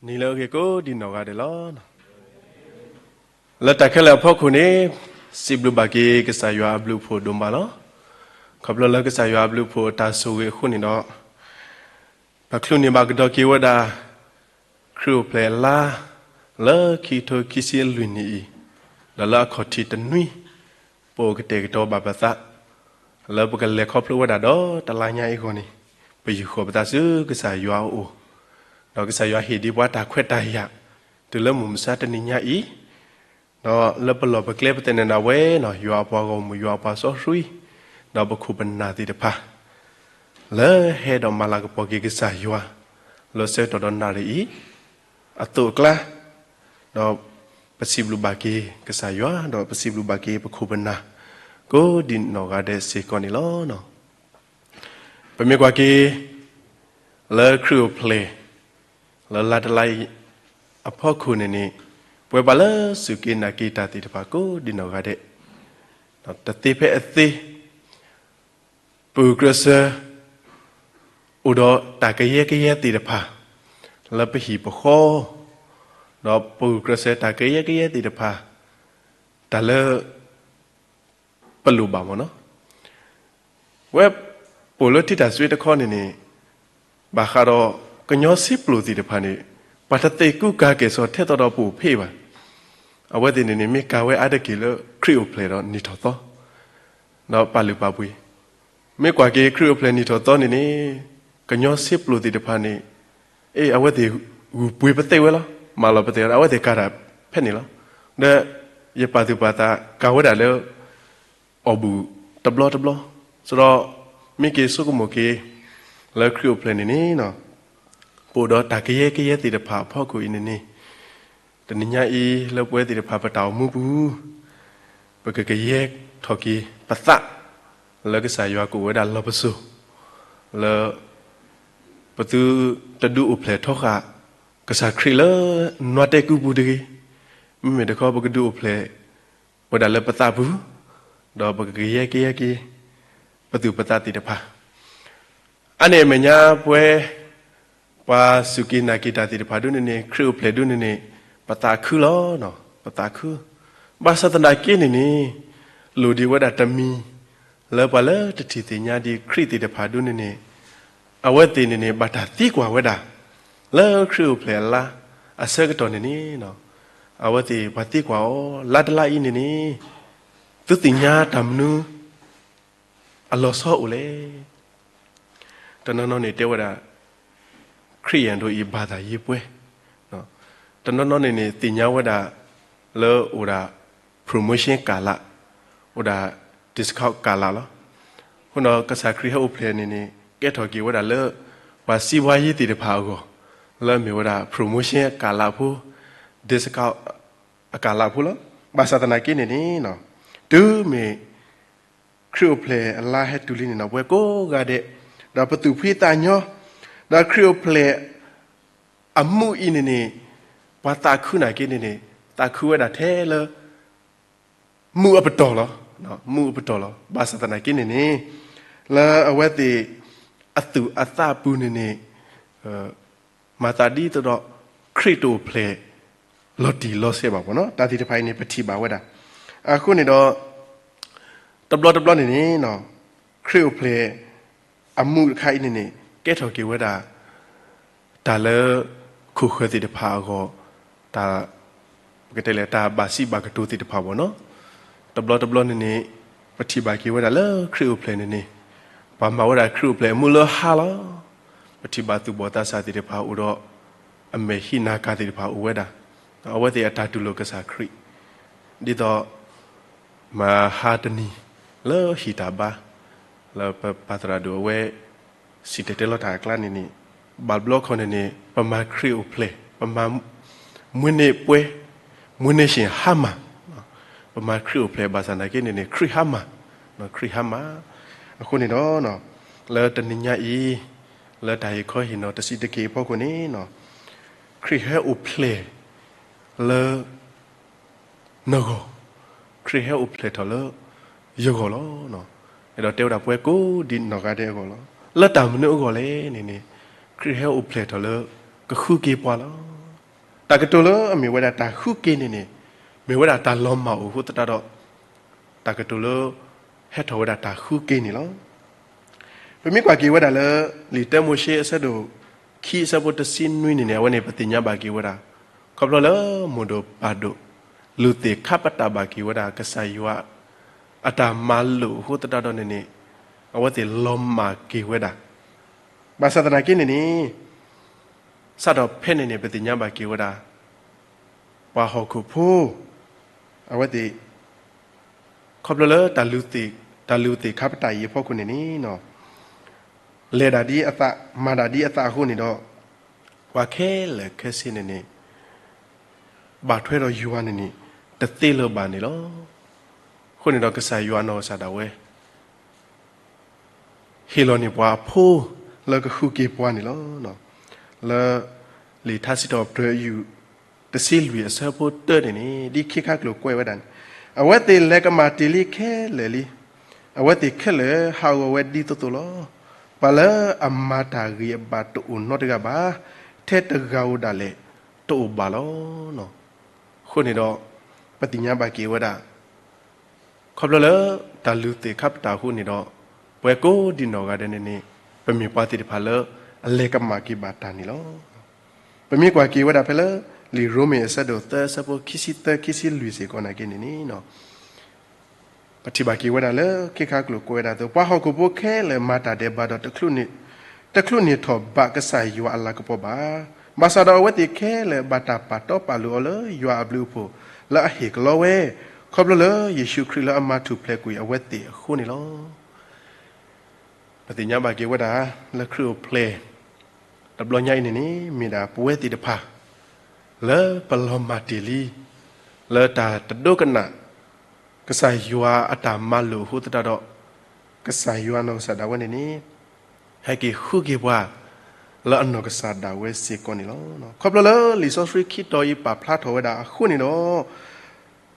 နံၤလၢအဂ့ၤကိးဒံးနီၢ်ဂၤဒဲးလီၤ. လၢတၢ်ခဲလၢာ်အဖီခိၣ်န့ၣ် စံးဘျုးဘၣ်က့ၤကစၢ်ယွၤအဘျုးအဖှိၣ်ဒိၣ်မးလီၤ. ခီဖျိလၢကစၢ်ယွၤအဘျုးအဖှိၣ်အတၢ်ဆိၣ်ဂ့ၤအဃိန့ၣ်ဒီး ပချုးန့ၢ်ဘၣ်ကဒီးက့ၤဝဲဒၣ် ခရံာ်အိၣ်ဖျဲၣ်အလါ လၢခံကထိခံဆံလွံၢ်နံၣ်အံၤ, ဒီးလၢအခီၣ်ထံးတနွံ ပအိၣ်ကတဲာ်ကတီၤဘၣ်ပသး လၢပကလဲၤခီဖျိဝဲဒၣ်ဒီးတလါညါအံၤအဂီၢ်န့ၣ် ပယူာ်ဃီၤပသးဆူကစၢ်ယွၤအအိၣ်, ဒီးကစၢ်ယွၤဟ့ၣ်ဒံးပှၤတၢ်ခွဲးတၢ်ယာ် တုၤလၢမုၢ်မဆါတနံၤညါအံၤ, ဒီးလၢပလီၢ်ပကျဲပသန့ၤဒၣ်ဝဲန့ၣ် ယွၤအပှၤဂီၢ်မုၢ် ယွၤအပှၤစီဆှံ ဒီးပခိၣ်ပနၢ်သ့ၣ်တဖၣ် လၢဟဲဒီးမၤလၤကပီၤက့ၤကစၢ်ယွၤ လၢဆၢကတီၢ်ဒီးနၣ်ရံၣ်အံၤ အသိးအကျါ, ဒီးပစံးဘျုးဘၣ်က့ၤကစၢ်ယွၤ ဒီးပစံးဘျုးဘၣ်က့ၤပခိၣ်ပနၢ် ကိးဒံးနီၢ်ဂၤဒဲးစ့ၢ်ကီးန့ၣ်လီၤ. ပမ့ၢ်ကွၢ်က့ၤ လၢခရံာ်အိၣ်ဖျဲၣ် လၢလါတလါအံၤ အဖီခိၣ်န့ၣ်န့ၣ် ပဝဲပှၤလၢစူၢ်က့ၤနာ်က့ၤတၢ်သ့ၣ်တဖၣ်ကိးဒံးနီၢ်ဂၤဒဲး တသ့ဖဲအသ့ ပဂုာ်ကျဲးစၢး အိၣ်ဒီးတၢ်ကယဲကယဲသ့ၣ်တဖၣ် လၢပဟံၣ်ပဃီ, ဒီးပဂုာ်ကျဲးစၢးတၢ်ကယဲကယဲသ့ၣ်တဖၣ် တၢ်လၢ ပလိၣ်ဘၣ်မ့ၢ်နီၤ. ဝဲ ပအိၣ်လၢထံတၢ်စွ့တခီန့ၣ်န့ၣ် ဘၣ်ဃးဒီးကညီစံးပျိာ်သ့ၣ်တဖၣ်န့ၣ် ပှၤတသ့ၣ်ကူကၤကဲၣ်ဆိးထဲသိးဒီးပအိၣ်ဖဲဘၣ်. အဝဲသ့ၣ်န့ၣ်န့ၣ် မ့ၢ်ကၤဝဲအါတက့ၢ်လၢခရံာ်အိၣ်ဖျဲၣ်ဒီးနံၣ်ထီၣ်သီ ဒီးပာ်လုၢ်ပာ်ပှ့ၤ, မ့ၢ်ကွၢ်က့ၤခရံာ်အိၣ်ဖျဲၣ်နံၣ်ထီၣ်သီန့ၣ်န့ၣ် ကညီစံးပျိာ်သ့ၣ်တဖၣ်န့ၣ် အ့ အဝဲသ့ၣ်ဂုာ်ပှ့ၤပသ့ၣ်ဝဲလီၤ. မၤလီၤပသ့ၣ်ဝဲ အဝဲသ့ၣ်ကၤတၢ်ဖဲန့ၣ်လီၤ. ဒီးယပာ်သူၣ်ပာ်သးကၤဝဲဒၣ်လၢ အီၣ်ဘူၣ်တဘျီတဘျီ, ဆိုတော့ မ့ၢ်က့ၤဆိကမိၣ်က့ၤ လၢခရံာ်အိၣ်ဖျဲၣ်န့ၣ်န့ၣ် ပအိၣ်ဒီးတၢ်ကယဲကယဲသ့ၣ်တဖၣ်အဖီခိၣ်အံၤန့ၣ်န့ၣ် တနံၤညါအံၤလၢပဝဲသ့ၣ်တဖၣ်ပတၢ်အိၣ်မူပူၤ ပကကယဲထီၣ်က့ၤပသး လၢကစၢ်ယွၤကအိၣ်ဝဲဒၣ်လီၢ်ပစိာ် လၢ ပသုတဒုးအိၣ်ဖျဲၣ်ထီဃာ် ကစၢ်ခရံာ်လၢနွးတဲကုပူၤတဂ့ၤ. မ့မ့ၢ်တခီ ပကဒုးအိၣ်ဖျဲၣ်ဝဲဒၣ်လၢပသးပူၤ, ဒီးပကကယဲကယဲက့ၤ ပသူၣ်ပသးသ့ၣ်တဖၣ် အါန့ၢ်အမဲာ်ညါပဝဲ ပှၤစူၢ်က့ၤနာ်က့ၤတၢ်သ့ၣ်တဖၣ်ဒ်န့ၣ်န့ၣ် ခရံာ်အိၣ်ဖျဲၣ်ဒ်န့ၣ်န့ၣ် ပသးခုလီၤ. ပသးခု, ဘၣ်ဆၣ်သနာ်က့န့ၣ်န့ၣ် လိၣ်ဒံးဝဲဒၣ်တမံၤ လၢပှၤလၢတထံၣ်သ့ၣ်ညါဒံးခရံာ်သ့ၣ်တဖၣ်ဒ်န့ၣ်န့ၣ် အဝဲသ့ၣ်န့ၣ်န့ၣ် ဘၣ်တၢ်သံကွၢ်ဝဲဒၣ် လၢခရံာ်အိၣ်ဖျဲၣ်အလါ အဆၢကတီၢ်န့ၣ်န့ၣ် အဝဲသ့ၣ်ပှၤသံကွၢ်အီၤ လါတလါအံၤန့ၣ်န့ၣ် သုသ့ၣ်ညါတၢ်မနုၤ အလီၤဆီအိၣ်လဲၣ်. တနီၤနီၤန့ၣ်တဲဝဲဒၣ် ခရံာ်အံၤဒိးအံၤဘၣ်သးယ့ပှဲၤ, တနီၤနီၤန့ၣ်န့ၣ် သ့ၣ်ညါဝဲဒၣ် လၢအိၣ်ဒၣ် promotion ကလး, အိၣ်ဒၣ် discount ကလးလီၤ. အဃိဒီး ကစၢ်ခရံာ်ဟဲအိၣ်ဖျဲၣ်န့ၣ်န့ၣ် ကဲထီၣ်က့ၤဝဲဒၣ်လၢ ပှၤစံးဘှါယ့သ့ၣ်တဖၣ်အဂီၢ် လၢအမ့ၢ်ဝဲဒၣ် promotion အကလးဖိ, discount အကလးဖိလီၤ. ဘၣ်ဆၣ်သနာ်က့န့ၣ်န့ၣ် တုၤမ့ၢ် ခရံာ်အိၣ်ဖျဲၣ်အလါဟဲတုၤလံန့ၣ်ဒီး ပဝဲကိးဂၤဒဲး ဒီးပသူၣ်ဖှံသးညီ, ဒီးခရံာ်အိၣ်ဖျဲၣ် အမူးအံၤန့ၣ်န့ၣ် ပှၤသးခုနာ်က့န့ၣ်န့ၣ် သးခုဝဲဒၣ်ထဲလၢ မူးအပတီၢ်လီၤ. မူးအပတီၢ်လီၤ. ဘၣ်ဆၣ်သနာ်က့န့ၣ်န့ၣ် လၢအဝဲသ့ၣ် အသူၣ်အသးပူၤန့ၣ်န့ၣ် မၤသးဒ်သိးဒီး ခရံာ်တအိၣ်ဖျဲၣ် လီၤတံၢ်လီၤဆဲးဘၣ်မ့ၢ်နီၤ. တၢ်သ့ၣ်တဖၣ်အံၤန့ၣ် ပထံၣ်ဘၣ်ဝဲဒၣ်. အဃိန့ၣ်ဒီး တဘျီတဘျီန့ၣ်န့ၣ် ခရံာ်အိၣ်ဖျဲၣ် အမူးတခါအံၤန့ၣ်န့ၣ် ကဲထီၣ်က့ၤဝဲဒၣ် တၢ်လၢ ခိၣ်ဃၢၤသ့ၣ်တဖၣ်အဂီၢ် တၢ် ပကတဲလဲၣ် တၢ်ဘၣ်စံးဘၣ်ကတိၤသ့ၣ်တဖၣ်မ့ၢ်နီၤ. တဘျီတဘျီန့ၣ်န့ၣ် ပထံၣ်ဘၣ်က့ၤဝဲဒၣ်လၢခရံာ်အိၣ်ဖျဲၣ်န့ၣ်န့ၣ် ပှၤမၤဝဲဒၣ်ခရံာ်အိၣ်ဖျဲၣ်အမူးလၢဟါလီၤ. ပထံၣ်ဘၣ်သူၣ်ဘီၣ်သးစၢ်သ့ၣ်တဖၣ်အိၣ်ဒီး အမဲာ်ဟံးနၤကၤသ့ၣ်တဖၣ်အိၣ်ဝဲဒၣ်. အဝဲသ့ၣ်အတၢ်တူၢ်လိာ်ကစၢ်ခရံာ် ဒ်သိး မၤဟါတနံၤ လၢဟံၣ်တၢ်ဘါ လၢပပၢ်သရၣ်ဒိၣ်အဝဲ စံၣ်တဲၤတဲလီၤတၢ်အကျါန့ၣ်န့ၣ် ဘၣ်ဘျီခီန့ၣ်န့ၣ် ပမၤခရံာ်အိၣ်ဖျဲၣ် ပမၤ မွေးနေ့ပွဲ မွေးနေ့ရှင် ဟါမၢ်, ပမၤခရံာ်အိၣ်ဖျဲၣ်ဘၣ်ဆၣ်သနာ်က့န့ၣ်န့ၣ် ခရံာ်ဟါမၢ်, ခရံာ်ဟါမၢ်. အဃိန့ၣ်ဒီး လၢတနံၤညါအံၤ လၢတၢ်ဟ့ၣ်ခီဟ့ၣ်နီၤတဆံးတက့ၢ်အဖီခိၣ်န့ၣ် ခရံာ်ဟဲအိၣ်ဖျဲၣ် လၢ နဂီၢ်, ခရံာ်ဟဲအိၣ်ဖျဲၣ်ထီၣ်လၢ ယဂီၢ်လီၤ. အဲၣ်ဒိးတဲဝဲဒၣ်ပဝဲကိးဒံးနီၢ်ဂၤဒဲးအဂီၢ်လီၤ. လၢတၢ်မနုၤအဂီၢ်လဲၣ်န့ၣ်န့ၣ် ခရံာ်ဟဲအိၣ်ဖျဲၣ်ထီၣ်လၢ ကဃုက့ၤပှၤလီၤ. တၢ်ကတိၤလၢအမ့ၢ်ဝဲဒၣ်တၢ်ဃုက့ၤန့ၣ်န့ၣ်, မ့ၢ်ဝဲဒၣ်တၢ်လီၤမၢ်အိၣ်အဃိသတးဒီး, တၢ်ကတိၤလၢ ဟဲထီၣ်ဝဲဒၣ်တၢ်ဃုက့ၤန့ၣ်လီၤ. ပမ့ၢ်ကွၢ်က့ၤဝဲဒၣ်လၢ လံာ်တၢမိၤၡ့အဆၢဒိၣ်ခံအဆၢဖိတဆံနွံန့ၣ်န့ၣ် အဝဲန့ၣ်ပသ့ၣ်ညါဘၣ်က့ၤဝဲဒၣ်, ခီဖျိလၢမိၢ်ဒိၣ်ပၢ်ဒိၣ် လူၤသ့ၣ်ခါပတာ်ဘၣ်က့ၤဝဲဒၣ်ကစၢ်ယွၤ အတၢ်မၤလိာ်အဃိသတးဒီးန့ၣ်န့ၣ်, အဝဲသ့ၣ်လီၤမၢ်က့ၤဝဲဒၣ်. ဘၣ်ဆၣ်သနာ်က့န့ၣ်န့ၣ်, စးထီၣ်ဖဲန့ၣ်န့ၣ် ပသ့ၣ်ညါဘၣ်က့ၤဝဲဒၣ် ပှၤဟီၣ်ခိၣ်ဖိ အဝဲသ့ၣ် ခီဖျိလၢ တၢ်လူၤသ့ၣ်ခါပတာ်အံၤအဖီခိၣ်န့ၣ်န့ၣ်, လဲၤဒၣ်ဒ်အသး မၤဒၣ်ဒ်အသးအဃိန့ၣ်ဒီး, ပှၤခဲလၢာ်ခဲဆ့န့ၣ်န့ၣ် ဘၣ်ထွဲဒီးယွၤန့ၣ်န့ၣ် တသ့လၢၤဘၣ်န့ၣ်လီၤ. အဃိန့ၣ်ဒီးကစၢ်ယွၤအနီၢ်ကစၢ်ဒၣ်ဝဲ ဟ့ၣ်လီၤန့ၢ်ပှၤအဖိ လၢကဃုက့ၤပှၤန့ၣ်လီၤ. လၢ လံာ်ထါစံးထီၣ်ပတြၢၤယုၢ် တဆံလွံၢ်အဆၢဖိတၢန့ၣ်န့ၣ် ဒ်ခ့ခါကျိၤကွဲးဝဲဒၣ်န့ၣ်, အဝဲသ့ၣ်လဲၤကမၣ်တ့ၢ်လံခဲလၢာ်လံ. အဝဲသ့ၣ်ခဲလၢာ်ဟးဂီၤဝဲဒ်သိးသိးလီၤ. ပှၤလၢအမၤတၢ်ဂ့ၤအဘၣ်တအိၣ်နီတဂၤဘၣ်, ထဲတဂၤဧိၤဒၣ်လဲာ်တအိၣ်ဘၣ်လီၤ. အဃိန့ၣ်ဒီး ပသ့ၣ်ညါဘၣ်က့ၤဝဲဒၣ် ခီဖျိလၢ တၢ်လူၤသ့ၣ်ခါပတာ်အဃိန့ၣ်ဒီး, ပဝဲကိးဒံနီၢ်ဂၤဒဲးန့ၣ်န့ၣ် ပမ့ၢ်ပှၤသ့ၣ်တဖၣ်လၢ အလဲၤကမၣ်က့ၤဘၣ်တၢ်န့ၣ်လီၤ. ပမ့ၢ်ကွၢ်က့ၤဝဲဒၣ်ဖဲလၢ လံာ်ရိမ့ၤအဆၢဒိၣ်သၢအဆၢဖိခံဆံသၢ ခံဆံလွံၢ်စ့ၢ်ကီးနာ်က့န့ၣ်န့ၣ် ပထံၣ်ဘၣ်က့ၤဝဲဒၣ်လၢ ခ့ခါကျိၤကွဲးဝဲဒၣ်အသိး ပှၤဟီၣ်ခိၣ်ဖိခဲလၢာ်မၤတၢ်ဒဲးဘးဒီး တချုးန့ၢ်ထီၣ်ဘၣ်ကစၢ်ယွၤအလၤကပီၤဘၣ်. ဘၣ်ဆၣ်ဒီးအဝဲသ့ၣ်ခဲလၢာ်ဘၣ်တၢ်ပာ်တီပာ်လိၤအီၤလၢယွၤအဘျုးအဖှိၣ်လၢအဟ့ၣ်ကလီဝဲ, ခီဖျိလၢယ့ၣ်ၡူးခရံာ်လၢအမၤထူၣ်ဖျဲးကွံာ်အဝဲသ့ၣ်အဃိန့ၣ်လီၤ. ပသ့ၣ်ညါဘၣ်က့ၤဝဲဒၣ် လၢခရံာ်အိၣ်ဖျဲၣ် တဘျီညါအံၤန့ၣ်န့ၣ် မ့ၢ်ဒၣ်ပဝဲသ့ၣ်တဖၣ် လၢပလီၤမၢ်တ့ၢ်လံ လၢတၢ်တဒိကနၣ် ကစၢ်ယွၤအတၢ်မၤလိာ်အဃိသတးဒီး, ကစၢ်ယွၤနီၢ်ကစၢ်ဒၣ်ဝဲန့ၣ်န့ၣ် ဟဲက့ၤဃုက့ၤပှၤ လၢအနီၢ်ကစၢ်ဒၣ်ဝဲစ့ၢ်ကီးန့ၣ်လီၤ. ခီဖျိလၢလံာ်စီဆှံခံတီၤအံၤပာ်ဖျါထီၣ်ဝဲဒၣ်အဃိန့ၣ်ဒီး,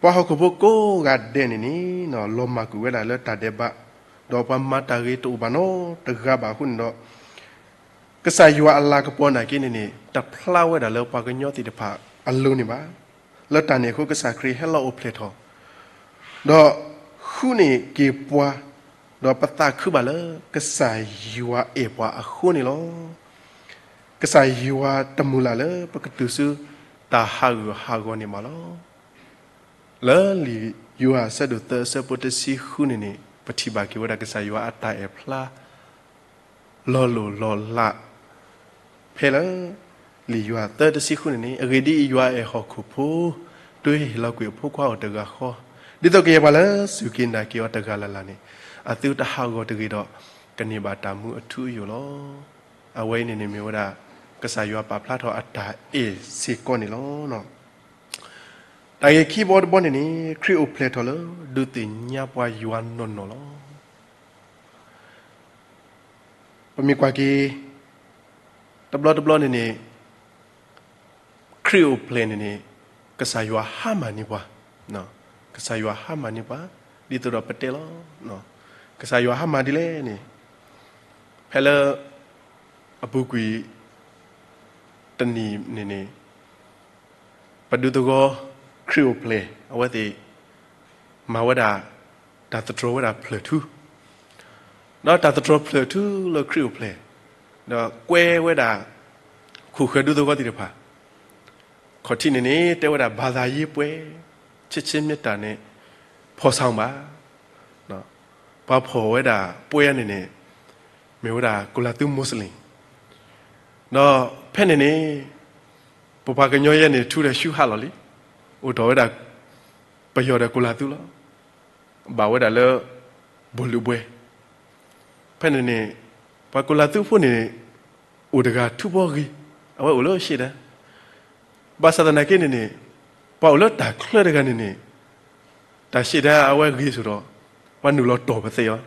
ပှၤဟီၣ်ခိၣ်ဖိကိးဂၤဒဲးန့ၣ်န့ၣ် လီၤမၢ်ကွံာ်ဝဲဒၣ်လၢတၢ်ဒဲးဘး, ဒီးပှၤမၤတၢ်ဂ့ၤတအိၣ်ဘၣ်နီတဂၤဘၣ်အဃိန့ၣ်ဒီး, ကစၢ်ယွၤအလၤကပီၤနာ်က့န့ၣ်န့ၣ် တဖျါဝဲဒၣ်လၢပှၤကညီသ့ၣ်တဖၣ်အလိၤန့ၣ်ဘၣ်. လၢတၢ်န့ၣ်အဃိ ကစၢ်ခရံာ်ဟဲလီၤအိၣ်ဖျဲၣ်ထီၣ် ဒီးဃုန့ၢ်က့ၤပှၤ, ဒီးပသးခုဘၣ်လၢ ကစၢ်ယွၤအဲၣ်ပှၤအဃိန့ၣ်လီၤ. ကစၢ်ယွၤတမုၢ်လၢ်လၢပကတုၤဆူတၢ်ဟးဂူာ်ဟးဂီၤန့ၣ်ဘၣ်လီၤ. လၢလံာ်ယိၤဟၣ်အဆၢဒိၣ်သၢအဆၢဖိတဆံဃုန့ၣ်န့ၣ် ပထံၣ်ဘၣ်က့ၤဝဲဒၣ်ကစၢ်ယွၤအတၢ်အဲၣ်ဖျါ လီၤလိၢ်လီၤလး ဖဲလၢ လံာ်ယိၤဟၣ်သၢတဆံဃုန့ၣ်န့ၣ် အဂ့ၢ်ဒ်အံၤ, ယွၤအဲၣ်ဟီၣ်ခိၣ်ဖိ, တုၤဟ့ၣ်လီၤကွံာ်အဖိခွါအီၤတဂၤဃီ, ဒ်သိးကယဲၢ်ပှၤလၢစူၢ်က့ၤနာ်က့ၤအီၤတဂၤလၢ်လၢ်န့ၣ်, အသုတဟးဂီၤတဂ့ၤဒီး, ကန့ၢ်ဘၣ်တၢ်မူအထူအယိာ်လီၤ. အဝဲအံၤန့ၣ်န့ၣ်မ့ၢ်ဝဲဒၣ် ကစၢ်ယွၤပာ်ဖျါထီၣ်အတၢ်အဲၣ်စ့ၢ်ကီးန့ၣ်လီၤ. တၢ်ဂ့ၢ်ခံဘီတဘီန့ၣ်န့ၣ် ခရံာ်အိၣ်ဖျဲၣ်ထီၣ်လၢ ဒုးသ့ၣ်ညါပှၤယွၤနီၢ်နီၢ်လီၤ. ပမ့ၢ်ကွၢ်က့ၤ တဘျီတဘျီန့ၣ်န့ၣ် ခရံာ်အိၣ်ဖျဲၣ်န့ၣ်န့ၣ် ကစၢ်ယွၤဟါမၢ်န့ၢ်ပှၤ, ကစၢ်ယွၤဟါမၢ်န့ၢ်ပှၤ ဒ်သိးဒီးပတဲလီၤ. ကစၢ်ယွၤဟါမၢ်ဒ်လဲၣ်န့ၣ် ဖဲလၢ အပူၤကွံာ် တနံၤန့ၣ်န့ၣ် ပဒူသဝီ ခရံာ်အိၣ်ဖျဲၣ် အဝဲသ့ၣ် မၤဝဲဒၣ် တၢ်သတြီၤဝဲဒၣ်ဖျၢၣ်ထူ, ဒီးတၢ်သတြီၤဖျၢၣ်ထူလၢခရံာ်အိၣ်ဖျဲၣ်, ဒီးကွဲဝဲဒၣ် ခိၣ်ဃၢၤဒူသဝီသ့ၣ်တဖၣ်, ခီၣ်ထံးန့ၣ်န့ၣ် တဲဝဲဒၣ် ဘာသာရေးပွဲ ချစ်ခြင်းမေတ္တာနဲ့ ဖော်ဆောင်ပါ, ပှၤဖီၣ်ဝဲဒၣ်ပွဲန့ၣ်န့ၣ် မ့ၢ်ဝဲဒၣ်ကိၤလၤသူ Muslim, ဒီးဖဲန့ၣ်န့ၣ် ပပှၤကညီယဲန့ၣ် ထူဒီးဆူဟးလီၤလံ, အိၣ်ထီၣ်ဝဲဒၣ် ပယီၤဒီးကိၤလၤသူလီၤ. ဘၣ်ဝဲဒၣ်လၢ ဘိၣ်လုာ်ဘှဲ, ဖဲန့ၣ်န့ၣ် ပှၤကိၤလၤသူဖိန့ၣ် အိၣ်တဂၤထူဘီဂ့ၤ, အဝဲအိၣ်လၢရှေ့တန်း, ဘၣ်ဆၣ်သနာ်က့န့ၣ်န့ၣ် ပှၤအိၣ်လၢတၢ်ချၢတဂၤန့ၣ်န့ၣ် တၢ်ရှေ့တန်းအဝဲဂ့ၤဆိးဒီး ပှၤနုာ်လီၤတီၢ်ပသဲးအီၤ,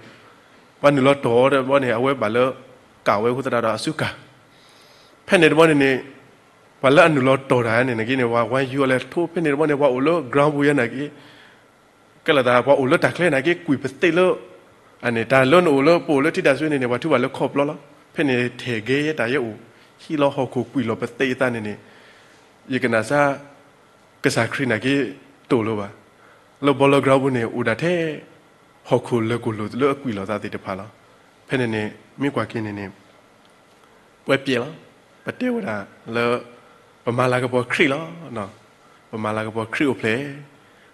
ပှၤနုာ်လီၤတီၢ်အီၤဒီးဘီန့ၣ် အဝဲဘၣ်လၢကၣ်ဝဲအဃိသတးဒီးအစုကၢ်, ဖဲန့ၣ်တဘီန့ၣ်န့ၣ် ပှၤလၢအနုာ်လီၤတီၢ်တၢ်န့ၣ်နာ်က့န့ၣ် ပှၤဝါယူၤအီၤလဲၤထိ, ဖဲန့ၣ်တဘီန့ၣ် ပှၤအိၣ်လၢ ground ပူၤယဲနာ်က့ ကဲလီၤသး ပှၤအိၣ်လၢတၢ်ချၢနာ်က့ ကွံာ်ပသဲးလၢ အန့ၣ် တၢ်လၢနအိၣ်လၢ ပအိၣ်လၢထံတၢ်စူန့ၣ်န့ၣ် ပှၤထုဘၣ်လၢခီၣ်ပျီလီၤ. ဖဲန့ၣ်ထဲးဂဲၤယဲတၢ်ယဲအိၣ် ဟံးလီၤဟီၣ်ခိၣ်ကွံာ်လီၤပသဲးအသးန့ၣ်န့ၣ် ယကနၣ်စၢ် ကစၢ်ခရံာ်နာ်က့ တအိၣ်လၢၤဘၣ်. လၢ background ပူၤန့ၣ် အိၣ်ဒၣ်ထဲ ဟီၣ်ခိၣ်လၢာ်ကိၢ်လိာ်လၢအကွံာ်လိာ်သးသ့ၣ်တဖၣ်လီၤ. ဖဲန့ၣ်န့ၣ် မ့ၢ်ကွၢ်က့ၤန့ၣ်န့ၣ် ပဝဲပျဲလီၤ. ပတဲဝဲဒၣ်လၢ ပမၤလၤကပီၤခရံာ်လီၤ. ပမၤလၤကပီၤခရံာ်အိၣ်ဖျဲၣ်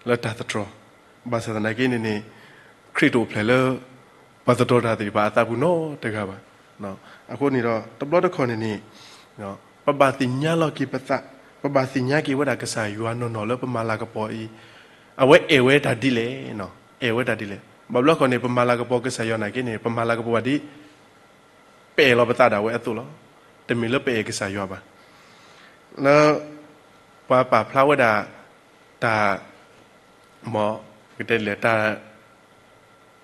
လၢတၢ်သတြီၤ, ဘၣ်ဆၣ်သနာ်က့န့ၣ်န့ၣ် ခရံာ်တအိၣ်ဖျဲၣ်လၢ ပှၤသတြီၤတၢ်သ့ၣ်တဖၣ်အသးပူၤနီတဂၤဘၣ်. အဃိန့ၣ်ဒီး တဘျီတခီၣ်န့ၣ်န့ၣ် ပဘၣ်သ့ၣ်ညါလီၤက့ၤပသး, ပဘၣ်သ့ၣ်ညါက့ၤဝဲဒၣ်ကစၢ်ယွၤနီၢ်နီၢ်လၢပမၤလၤကပီၤအံၤ အဝဲအဲၣ်ဝဲတၢ်ဒ်လဲၣ်, အဲၣ်ဝဲတၢ်ဒ်လဲၣ်. ဘၣ်ဘျီခီၣ်န့ၣ် ပမၤလၤကပီၤကစၢ်ယွၤနာ်က့န့ၣ် ပမၤလၤကပီၤဘၣ်ဒ် ပအဲၣ်လီၤပသးဒၣ်ဝဲအသိးလီၤ. တမ့ၢ်လၢပအဲၣ်ကစၢ်ယွၤဘၣ်. လၢ ပှၤပာ်ဖျါဝဲဒၣ် တၢ် မ်ကတဲလဲၣ် တၢ်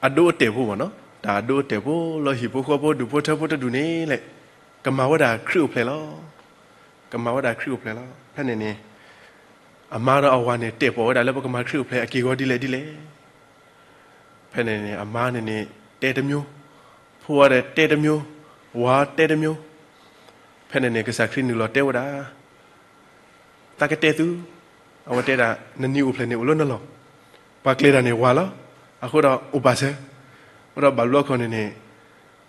အဒိအတဲာ်ဖိမ့ၢ်နီၤ, တၢ်အဒိအတဲာ်ဖိလၢဟံၣ်ဖိဃီဖိဒူၣ်ဖိထၢဖိတဒူၣ်န့ၣ်လဲၣ်, ကမၤဝဲဒၣ်ခရံာ်အိၣ်ဖျဲၣ်လီၤ. ကမၤဝဲဒၣ်ခရံာ်အိၣ်ဖျဲၣ်လီၤ. ဖဲန့ၣ်န့ၣ် အမါဒီးအဝၤန့ၣ် တဲပီၣ်ဝဲဒၣ်လၢပကမၤခရံာ်အိၣ်ဖျဲၣ်အက့ၢ်အဂီၤဒ်လဲၣ်ဒ်လဲၣ်. ဖဲန့ၣ်န့ၣ် အမါန့ၣ်န့ၣ် တဲတမျိုး, ဖိဝါဒီးတဲတမျိုး, ဝၤတဲတမျိုး. ဖဲန့ၣ်န့ၣ် ကစၢ်ခရံာ်နုာ်လီၤတဲဝဲဒၣ် သးကတဲသု, အဝဲတဲဒၣ် နနံၤအိၣ်ဖျဲၣ်န့ၣ်အိၣ်လၢနလီၢ်, ပှၤကျဲၤတၢ်န့ၣ်ဝၤလီၤ. အဃိဒီးအိၣ်ပာ်စၢၤ, အဃိဒီးဘၣ်ဘျီခီၣ်န့ၣ်န့ၣ်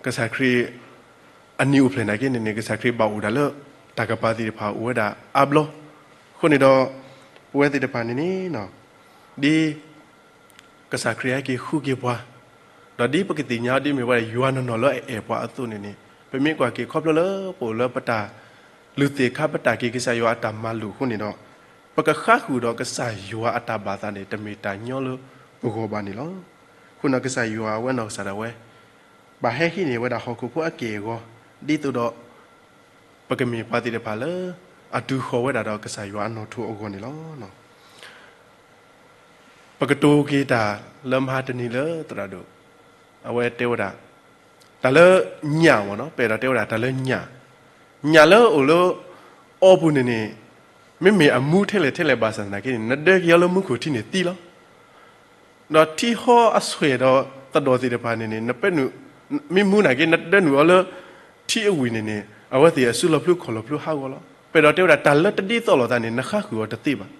ကစၢ်ခရံာ် အနံၤအိၣ်ဖျဲၣ်နာ်က့န့ၣ်န့ၣ် ကစၢ်ခရံာ်ဘၣ်အိၣ်ဒၣ်လၢ တၢ်ကပၤသ့ၣ်တဖၣ်အိၣ်ဝဲဒၣ်အါဘျီ. အဃိန့ၣ်ဒီး ပဝဲသ့ၣ်တဖၣ်န့ၣ်န့ၣ် ဒ် ကစၢ်ခရံာ်ဟဲက့ၤဃုက့ၤပှၤ, ဒီးဒ်ပကသ့ၣ်ညါဒ်မ့ၢ်ဝဲဒၣ် ယွၤနီၢ်နီၢ်လၢအအဲၣ်ပှၤအသိးန့ၣ်န့ၣ် ပမ့ၢ်ကွၢ်က့ၤခီဖျိလၢပအိၣ်လၢပတၢ်လုၢ်သ့ၣ်ခါ ပတၢ်က့ၤကစၢ်ယွၤအတၢ်မၤလိာ်အဃိန့ၣ်ဒီး ပကဃါဃုာ်ဒီးကစၢ်ယွၤအတၢ်ဘၣ်သးန့ၣ် တမ့ၢ်တၢ်ညီလၢပဂီၢ်ဘၣ်န့ၣ်လီၤ. အဃိန့ၣ် ကစၢ်ယွၤအဝဲနီၢ်ကစၢ်ဒၣ်ဝဲ ဘၣ်ဟဲဟံးန့ၢ်ဝဲဒၣ်ဟီၣ်ခိၣ်ဖိအက့ၢ်အဂီၤ ဒ်သိးဒီး ပကမ့ၢ်ပှၤသ့ၣ်တဖၣ်လၢ အတုၤဃီၤဝဲဒၣ်ဒီးကစၢ်ယွၤအနီၢ်ထိၣ်အဂီၢ်န့ၣ်လီၤ. ပကတိၤက့ၤတၢ်လၢမဟါတနံၤလၢသရၣ်ဒိၣ် အဝဲတဲဝဲဒၣ် တၢ်လၢညၣ်မ့ၢ်နီၤ ပအဲၣ်ဒိးတဲဝဲဒၣ်တၢ်လၢညၣ်, ညၣ်လၢအိၣ်လၢအီပူၤန့ၣ်န့ၣ် မ့မ့ၢ်အမူထဲလဲၣ်ထဲလဲၣ်ဘၣ်ဆၣ်သနာ်က့န့ၣ် နဒၢက့ၤအီၤလၢမူခိၣ်ထံန့ၣ်သံလီၤ. ဒီးထံဟီအဆွဲၣ်ဒီးသဒီၣ်သ့ၣ်တဖၣ်န့ၣ်န့ၣ် နပဲနုာ် မ့ၢ်မူနာ်က့ နဒၢနုာ်အီၤလၢထံအဝံၤန့ၣ်န့ၣ် အဝဲသ့ၣ်အစုလီၤဖျူခီၣ်လီၤဖျူဟးဂီၤလီၤ. ပအဲၣ်ဒိးတဲဝဲဒၣ်တၢ်လၢတဒ်သိးလိာ်သးန့ၣ် နဃါဃုာ်အီၤတသ့ဘၣ်.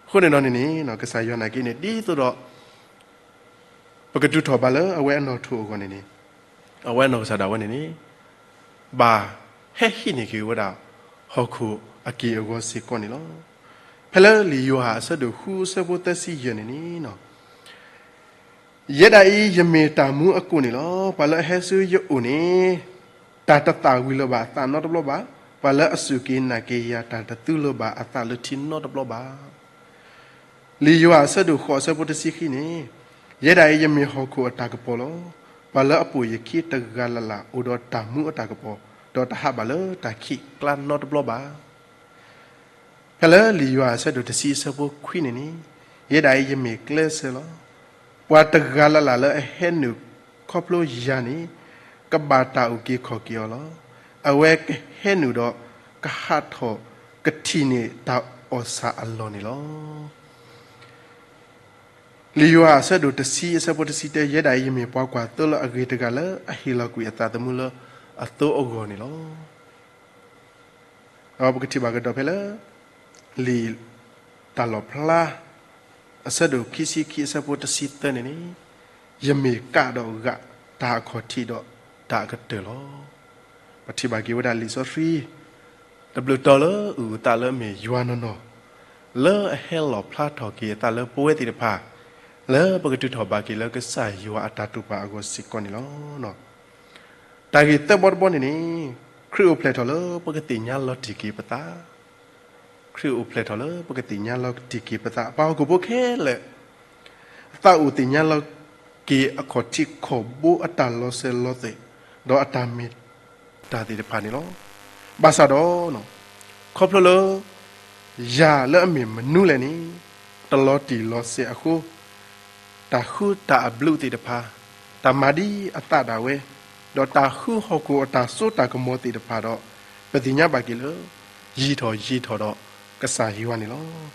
အဃိန့ၣ်ဒီးန့ၣ်န့ၣ် ကစၢ်ယွၤနာ်က့န့ၣ် ဒ်သိးဒီး ပကတုၤထီၣ်ဘၣ်လၢအဝဲအနီၢ်ထိၣ်အဂီၢ်န့ၣ်န့ၣ် အဝဲအနီၢ်ကစၢ်ဒၣ်ဝဲန့ၣ်န့ၣ် ဘၣ်ဟဲဟံးန့ၢ်က့ၤဝဲဒၣ် ဟီၣ်ခိၣ်အက့ၢ်အဂီၤစ့ၢ်ကီးန့ၣ်လီၤ. ဖဲလၢလံာ်ယိၤဟၣ်အဆၢဒိၣ်ဃုအဆၢဖိသၢဆံယဲၢ်န့ၣ်န့ၣ် ယဲဒၣ်အံၤ ယမ့ၢ်တၢ်မူအကိၣ်န့ၣ်လီၤ. ပှၤလၢအဟဲဆူယအိၣ်န့ၣ် တၢ်တသၣ်ဝံၤလၢၤဘၣ်အသးနီတဘျီဘၣ်. ပှၤလၢအစူၢ်က့ၤနာ်က့ၤယၤ တၢ်တသူလၢၤဘၣ်အသးလၢထံနီတဘျီဘၣ်. လံာ်ယိၤဟၣ်အဆၢဒိၣ်ဃိးအဆၢဖိတဆံခံန့ၣ်, ယဲဒၣ်အံၤ ယမ့ၢ်ဟီၣ်ခိၣ်အတၢ်ကပီၤလီၤ. ပှၤလၢအပိာ်ယခံတဂၤလၢ်လၢ် အိၣ်ဒီးတၢ်မူအတၢ်ကပီၤ, ဒီးတဟးဘၣ်လၢတၢ်ခံးကျါနီတဘျီဘၣ်. ဖဲလၢလံာ်ယိၤဟၣ်အဆၢဒိၣ်တဆံအဆၢဖိခွံန့ၣ်န့ၣ်, ယဲဒၣ်အံၤ ယမ့ၢ်ကျဲစၢၤလီၤ. ပှၤတဂၤလၢ်လၢ်လၢအဟဲနုာ်ခီဖျိယၤန့ၣ်, ကဘၣ်တၢ်အုၣ်က့ၤခီၣ်က့ၤအီၤလီၤ. အဝဲကဟဲနုာ်ဒီး ကဟးထီၣ်ကထံၣ်န့ၢ်တၢ်အီၣ်ဆၣ်အလီၢ်န့ၣ်လီၤ. လံာ်ယိၤဟၣ်အဆၢဒိၣ်တဆံအဆၢဖိတဆံတၢ, ယဲဒၣ်အံၤ ယမ့ၢ်ပှၤကွၢ်သိလၢအဂ့ၤတဂၤလၢအဟ့ၣ်လီၤကွံာ်အသးသမူလၢအသိအဂီၢ်န့ၣ်လီၤ. ဒီးပကထံၣ်ဘၣ်ကဒီးဖဲလၢ လံာ်တၢ်လီၣ်ဖျါ အဆၢဒိၣ်ခံဆံခံအဆၢဖိတဆံသၢန့ၣ်န့ၣ်, ယမ့ၢ်ကးဒီးဂၤ တၢ်အခီၣ်ထံးဒီးတၢ်အကတၢၢ်လီၤ. ပထံၣ်ဘၣ်က့ၤဝဲဒၣ်လံာ်စီဆှံ တဘျုးတီၤလၢအုၣ်အသးလၢအမ့ၢ်ယွၤနီၢ်နီၢ် လၢအဟဲလီၣ်ဖျါထီၣ်က့ၤအသးလၢပဝဲသ့ၣ်တဖၣ် လၢပကတုၤထီၣ်ဘၣ်က့ၤလၢကစၢ်ယွၤအတၢ်တိာ်ပာ်အဂီၢ်စ့ၢ်ကီးန့ၣ်လီၤ. တၢ်ဂ့ၢ်သၢဘီတဘီန့ၣ်န့ၣ်, ခရံာ်အိၣ်ဖျဲၣ်ထီၣ်လၢပကသ့ၣ်ညါလီၤတံၢ်က့ၤပသး, ခရံာ်အိၣ်ဖျဲၣ်ထီၣ်လၢပကသ့ၣ်ညါလီၤတံၢ်က့ၤပသး, ပှၤဟီၣ်ခိၣ်ဖိခဲလၢာ် သးအိၣ်သ့ၣ်ညါလီၤက့ၤအခီၣ်ထံးခီၣ်ဘိအတၢ်လီၤစၢၤလီၤသွဲၣ် ဒီးအတၢ်မ့ၢ်တၢ်သ့ၣ်တဖၣ်န့ၣ်လီၤ. ဘၣ်ဆၣ်ဒီး ခီဖျိလၢ ယၤလၢအမ့ၢ်မနုၤလဲၣ်န့ၣ် တလီၤတံၢ်လီၤဆဲးအဃိ တၢ်ဃုတၢ်အဘျုးသ့ၣ်တဖၣ်, တၢ်မၤဒ်အသးဒၣ်ဝဲ, ဒီးတၢ်ဃုဟီၣ်ခိၣ်အတၢ်စိတၢ်ကမီၤသ့ၣ်တဖၣ်ဒီး ပသ့ၣ်ညါဘၣ်က့ၤလၢ ယံာ်ထီၣ်ယံာ်ထီၣ်ဒီးကစၢ်ယွၤန့ၣ်လီၤ.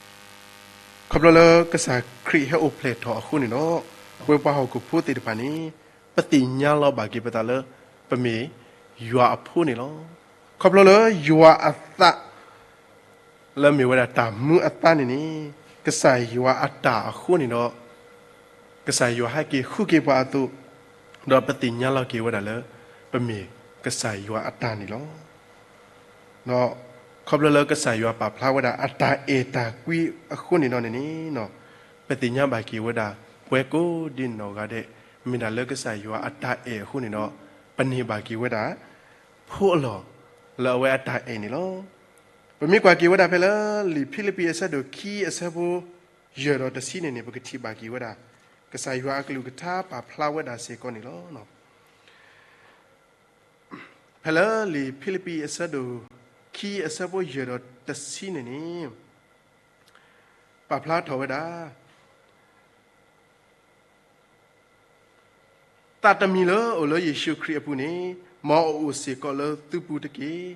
ခီဖျိလၢကစၢ်ခရံာ်ဟဲအိၣ်ဖျဲၣ်ထီၣ်အဃိန့ၣ်ဒီး ပဝဲပှၤဟီၣ်ခိၣ်ဖိသ့ၣ်တဖၣ်န့ၣ် ပသ့ၣ်ညါလီၤဘၣ်က့ၤပသးလၢ ပမ့ၢ်ယွၤအဖိန့ၣ်လီၤ. ခီဖျိလၢယွၤအသး လၢအမ့ၢ်ဝဲဒၣ်တၢ်မူအသါန့ၣ်န့ၣ်, ကစၢ်ယွၤအတၢ်အဃိန့ၣ်ဒီး, ကစၢ်ယွၤဟဲက့ၤဃုက့ၤပှၤအသိး, ဒီးပသ့ၣ်ညါလီၤက့ၤဝဲဒၣ်လၢ ပမ့ၢ်ကစၢ်ယွၤအတၢ်န့ၣ်လီၤ. ဒီးခီဖျိလၢကစၢ်ယွၤပာ်ဖျါဝဲဒၣ်အတၢ်အဲၣ်တၢ်ကွံအဃိန့ၣ်ဒီးန့ၣ်န့ၣ်, ပသ့ၣ်ညါဘၣ်က့ၤဝဲဒၣ် ပှၤကိးဒ်နီၢ်ဂၤဒဲး, မ့ၢ်ဒၣ်လၢကစၢ်ယွၤအတၢ်အဲၣ်အဃိန့ၣ်ဒီး, ပန့ၢ်ဘၣ်က့ၤဝဲဒၣ် ဖိအလီၢ်လၢအဝဲအတၢ်အဲၣ်န့ၣ်လီၤ. ပမ့ၢ်ကွၢ်က့ၤဝဲဒၣ်ဖဲလၢ လံာ်ဖံလံးပံးအဆၢဒိၣ်ခံအဆၢဖိ ယဲၢ်ဒီးတဆံန့ၣ်န့ၣ် ပကထံၣ်ဘၣ်က့ၤဝဲဒၣ် ကစၢ်ယွၤအကလုၢ်ကထါပာ်ဖျါဝဲဒၣ်စ့ၢ်ကီးန့ၣ်လီၤ. ဖဲလၢလံာ်ဖံလံးပံးအဆၢဒိၣ်ခံအဆၢဖိယဲၢ်ဒီးတဆံန့ၣ်န့ၣ် ပာ်ဖျါထီၣ်ဝဲဒၣ် သးတမံၤလၢအိၣ်လၢယ့ၣ်ၡူးခရံာ်အပူၤန့ၣ်, မ်အအိၣ်စ့ၢ်ကီးလၢသုပူၤတက့ၢ်.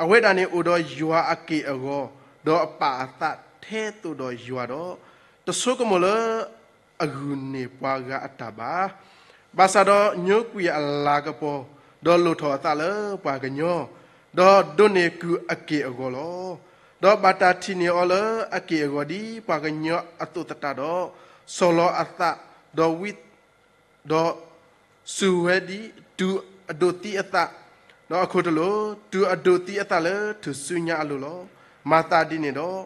အဝဲဒၣ်န့ၣ်အိၣ်ဒီးယွၤအက့ၢ်အဂီၤ, ဒီးအပာ်အသးထဲသိးဒီးယွၤဒီး, တဆိကမိၣ်လၢအဂုာ်န့ၢ်ပှၤဂၤအတၢ်ဘၣ်. ဘၣ်ဆၣ်ဒီးညိကွံာ်အလၤကပီၤ, ဒီးလိၣ်ထီၣ်အသးလၢပှၤကညီ, ဒီးဒိးန့ၢ်ကုၢ်အက့ၢ်အဂီၤလီၤ. ဒီးဘၣ်တၢ်ထံၣ်န့ၢ်အီၤလၢအက့ၢ်အဂီၤဒ်ပှၤကညီအသိးသတးဒီး, ဆီၣ်လီၤအသး, ဒီးဝံ, ဒီးစူၢ်ဝဲဒ်တူၢ်အဒိးသံအသး, ဒီးအခိၣ်တလိာ်, တူၢ်အဒိးသံအသးလၢထူၣ်စုညါအလိၤလီၤ. မၤသးဒ်န့ၣ်ဒီး,